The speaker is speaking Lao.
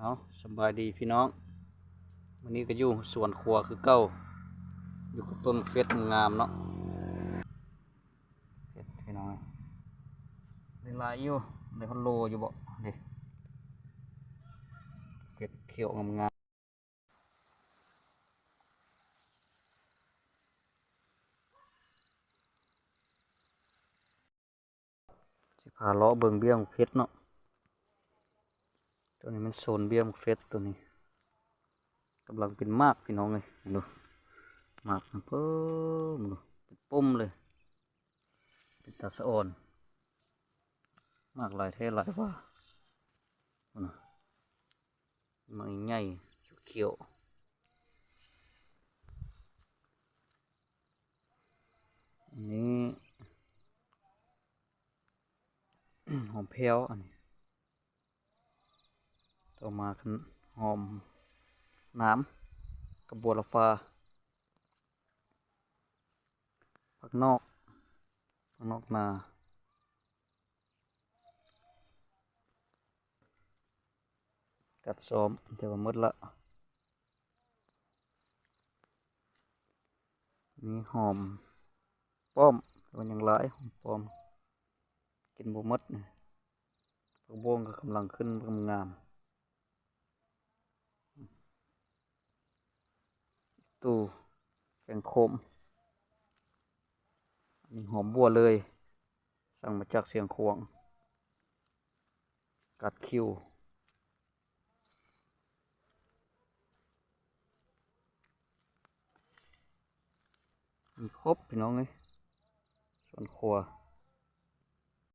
ເອົາ ສະບາຍດີພີ່ນ້ອງ ມື້ນີ້ກໍຢູ່ສວນຄົວຄືເກົ່າ ຢູ່ກັບຕົ້ນເຟດງາມເນາະ ເຟດພີ່ນ້ອງ ໄດ້ຫຼາຍຢູ່ ໄດ້ຮອດໂລຢູ່ບໍ ເດ້ ເຟດຂຽວງາມໆ. ຊິພາເລາະເບິ່ງເບ້ຍໝາກເຟດເນາະ ຕົວນີ້ແມ່ນໂຊນເບ້ຍໝາກເຟດ ຕົວນີ້ກຳລັງເປັນໝາກພີ່ນ້ອງເອີຍ ເບິ່ງດູ ໝາກນະ ເບິ່ງດູ ເປັນປົມເລີຍ ເປັນຕາສະອອນ ໝາກຫຼາຍແທ້ຫຼາຍວ່າ ພຸ້ນນະ ໝາກໃຫຍ່ຂຽວ ອັນນີ້ ຫອມແພ້ວ ອັນນີ້ ຕໍ່ມາຄັນຫອມໜາມກັບບົວລະຟາ ຜັກນອກ ຜັກນອກນາ ກັດຊອມ ແຕ່ວ່າໝົດລະ ມີຫອມປ້ອມ ແຕ່ວ່າຍັງຫຼາຍ ຫອມປ້ອມ ກິນບໍ່ໝົດ ຜັກບົວກໍກຳລັງຂຶ້ນງາມ ຕູ້ແກງໂຄມ ອັນນີ້ຫອມບົວເລີຍ ສັ່ງມາຈາກຊຽງຂວາງ ກັດຂຽວ ມີຄົບພີ່ນ້ອງເອີຍ ສວນຄົວ